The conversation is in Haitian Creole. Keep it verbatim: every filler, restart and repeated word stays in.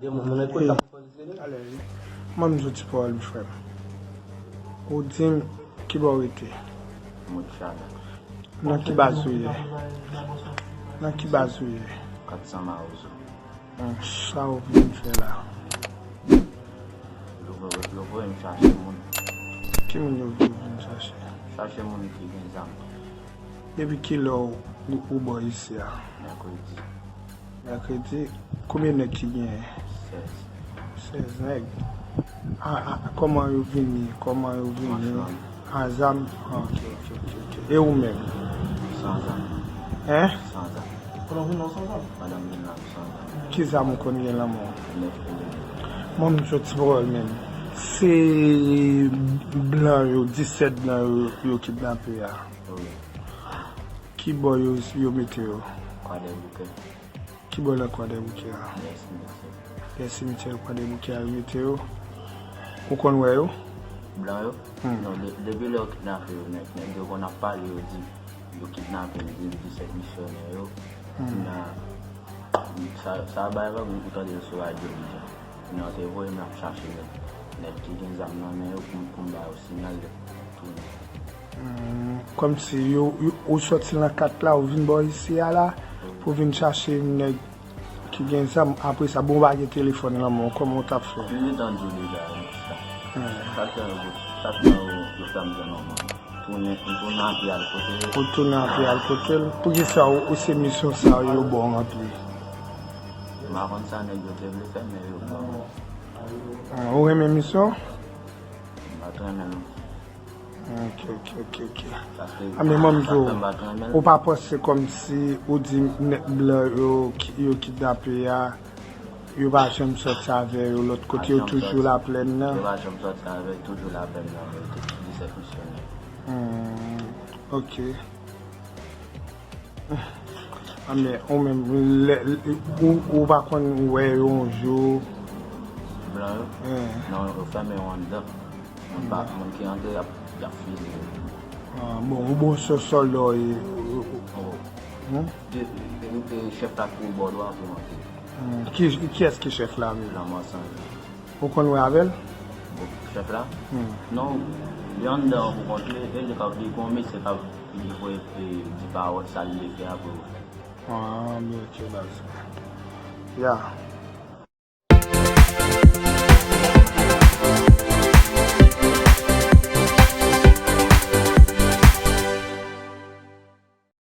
Gen moun, moun nan kote sa pou pozisyonnen. Ale, manm di yon ti pawòl wi, frè m. Ou di m ki bò w rete? Mont Chada. Nan ki baz ou ye? Nan ki baz ou ye? Kat san Mawozo. Bon, sa w vin fè la? Yo voye, yo voye m chache moun. Ki moun yo voye w vin chache? Chache moun ki gen zam. Depi kilè w, ou, ou bò isi a? Mèkredi. Mèkredi, konbyen nèg ki genyen? Sèz. Sèz nèg. A, a, kòman yo vini? Kòman yo vini? An zam? A, zam? Ok, ok, ok, ok. E ou menm? San zam. Hein? San zam. Pandan w vin la, w san zam? Pandan m vin la, m san zam. Ki zam ou konn gen nan men w? Nèf milimèt. Mwen, m soti pawòl menm. Se blan yo, disèt blan yo, yo kidnape a. Wi. Ki bò yo, yo mete yo? Kwadèboukè. Ki bò nan Kwadèboukè a? Dèyè simityè. Dèyè simityè Kwadèboukè a yo mete yo. Ou konn wè yo? Blan yo? Hmm. Non, de-, depi lè yo kidnape yo, nèg, nèg yo konn ap pale, yo di yo kidnape m, di disèt misyonè yo. Hmm. Nan, sa, sa bay vag ou tande l sou radyo deja. Kounye a yo te voye m ap chache nèg, nèg ki gen zam nan men yo pou, pou m ba yo sinyal lè m tounen. Hmm, kòmsi yo, yo, ou sòti nan kat la, ou vin bò isi a la, pou vin chache nèg ki gen zam. Apre sa, bon, ou pa gen telefòn nan men w, kòman w t ap fè? M gentan di w deja, wi, sa. Hmm. Chak tan yo, chak tan yo, yo fè m jwenn yon moun. Tounen, m tounen apye al kote l. Ou tounen apye al kote l? Poukisa ou, ou se misyon sa yo ba w ranpli? M pa konn sa nèg yo te vle fè, men yo ban m. Ah, ou renmen misyon? M pa t renmen l. Ok, ok, ok, ok. Paske a, men manm sa fè m pa t renmen l. Ou pa panse kòmsi ou di nèg blan yo ki, yo kidnape a, yo pa janm sòti avè yo lòt kote, yo toujou Laplèn nan? Yo pa janm sòti avè yo, toujou Laplèn nan, yo te disèt misyonè. Hmm, ok. Ah, men ou menm, lè, ou, ou pa konn wè yo yon jou? Blan yo? Eh. Non, yo fèmen yo anndan. Moun pa, moun ki antre, y ap, y ap fiziye yo. Ah, bon, ou bon sòlda w ye. Oh. Hmm? De, de, de, chèf la ki bò dwat pou antre. Hmm. Ki, kiyès ki chèf la menm? Lanmò San Jan. Ou konn wè avè l? Bon, chèf la? Hmm. Non, li anndan pou kont li, e li ka, li gon mesye k ap, li voye, e, di pawòl sa li vle fè apre yo fè. Ah, byen, ok, baz. Ya.